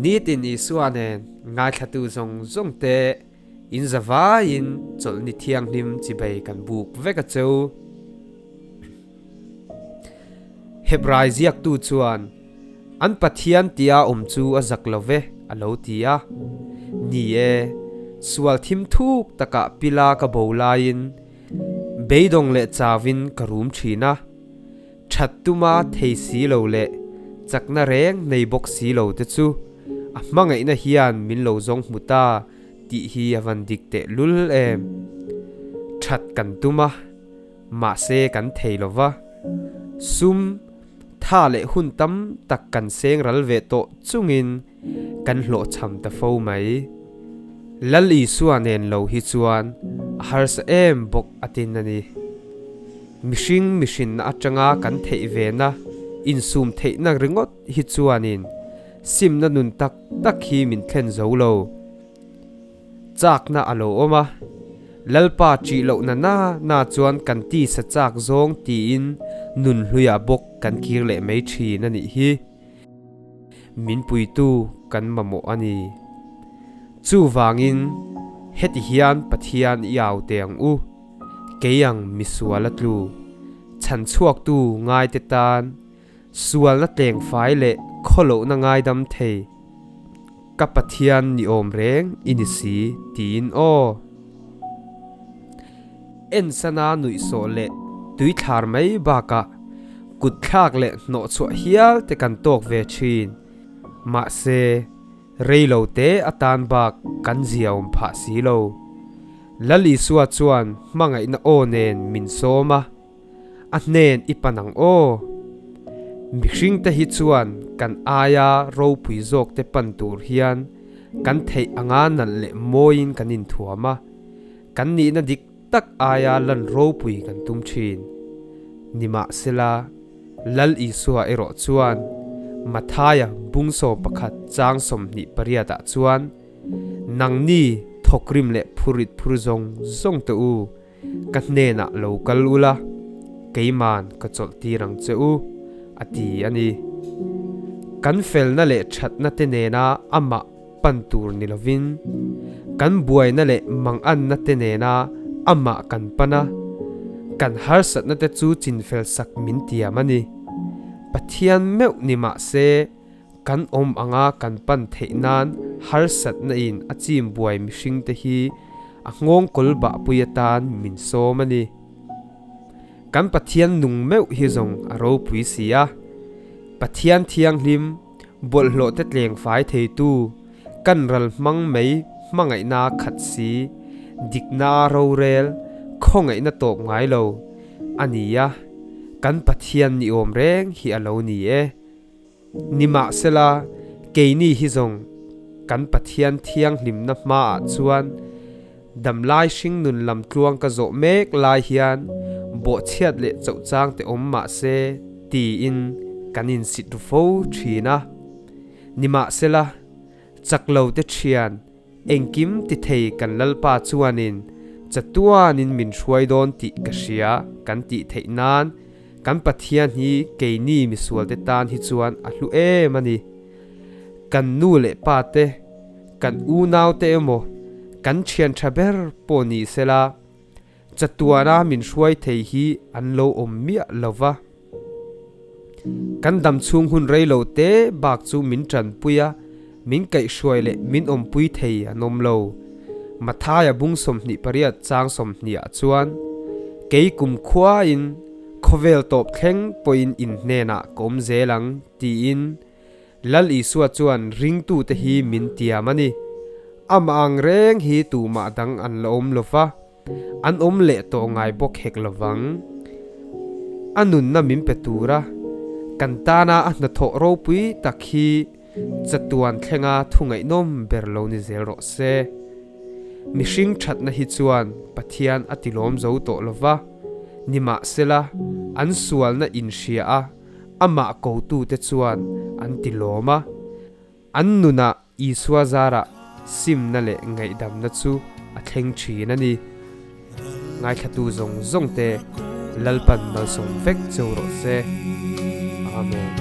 Nitin Isua nen ngaithlatu zawng zawng te in zavaiin chawlhni thianghlim chibei kan buk vek a cheu. Hebrai ziaktu chuan, An Pathian tia awm chu a zak lo ve, a lo ti a. Ni e, sual thim thuk takah pila ka bo laiin beidawng leh chauin ka rum thin a. That tuma thei si lo leh chakna reng nei bawk si lo te chu a hmangaihna hian min lo zawng hmu ta tih hi a van dik teh lul em. That kan tum a, mahse kan thei lo va. Sum, tha leh hun tam tak kan seng ral ve tawh chungin kan hlawhchham ta fo mai. Lal Isua nen lo hi chuan a harsa em bawk a tin a ni. Mihring mihrinna atanga kan theih vena insum theihna ringawt hi chuanin simna nun tak tak hi min thlen zo lo. Chakna a lo awm a, Lalpa ṭih lohna na na chuan kan tisa chak zawng tiin nun hluiah bawk kan kir leh mai ṭhin a nih hi. Min puitu kan mamawh a ni. Chuvangin heti hian Pathian i au teh ang u, kei ang misual a tlu, chhan chhuaktu ngaite tan sualna tlengfai leh khawlohna ngaidam thei ka Pathian ni awm reng i ni si tiin aw. Ensana nuihsawh leh tuithlar mai bakah kutthlak leh hnawhchhuah hial te kan tawk ve thin. Mahse, rei lo te atan bak kan ziaawm phah si lo. Lal Isua chuan hmangaihna aw nen min sawm a, a hnen i pan ang aw. Mihringte hi chuan kan aia ropui zawk te pan tur hian kan theih anga nalh leh mawiin kan inthuam a, kan nihna dik tak aia lan ropui kan tum thin. Nimahsela, Lal Isua erawh chuan Mathaia bung 11 chang 28 ah chuan, Nangni thawkrim leh phurit phur zawng zawng te u, Ka hnenah lo kal ula, keiman ka chawlh tir ang che u, a ti a ni. Kan felna leh thatna te nena amah pan tur ni lovin, kan buaina leh manganna te nena amah kan pan a, kan harsatna te chu chinfel sak min tiam a ni. Pathian meuh ni mah se, kan awm anga kan pan theih nan harsatna in a chim buai mihring te hi a nghawng kawl bah pui atan min sawm a ni. Kan Pathian nung meuh hi zawng a ropui si a, Pathian thianghlim bawlhhlawh te tleng fai theitu kan ral hmang mai hmangaihna khat si, dikna rorel khawngaihna tawp ngai lo a ni a, kan Pathian ni awm reng hi a lo ni e. Nimahsela, keini hi zawng kan Pathian thianghlimna hmaah chuan damlai hringnun lam tluang ka zawh mek lai hian bawhchhiat leh chauhchang te awm mah se tiin kan insit ru fo thin a. Nimahsela, chak lo te thian engkim ti thei kan Lalpa chuanin chatuanin min hruai dawn tih ka hria kan tih theih nan Kan Pathian hi keini misualte tan hi chuan a hlu em a ni. Kan nu leh pa te, kan unaute emaw, kan thian tha ber pawh ni sela, chatuana min hruai thei hi an lo awm miah lo va. Kan dam chhung hun rei lo te bak chu min tanpui a, min kaihhruai leh min awmpui thei an awm lo. Mathaia bung 28 chang 20 ah chuan, Kei kum khuain khawvel tawp thleng pawhin in hnenah ka awm zel ang, tiin Lal Isua chuan ringtute hi min tiam a ni. Amah ang reng hi tumah dang an la awm lo va, an awm leh tawh ngai bawk hek lo vang. A nunna min pe tura kan tana a hnathawh ropui tak hi Chatuan thlenga thu ngaihnawm ber lo ni zel rawh se. Mihring thatna hi chuan Pathian a tilawm zo tawh lo va, nimahsela an sualna inhria a, amah kotute chuan an tilawm a. An nunah Isua zarah simna leh ngaihdamna chu a thleng thin a ni. Ngaithlatu zawng zawng te Lalpan malsawm vek cheu rawh se. Amen.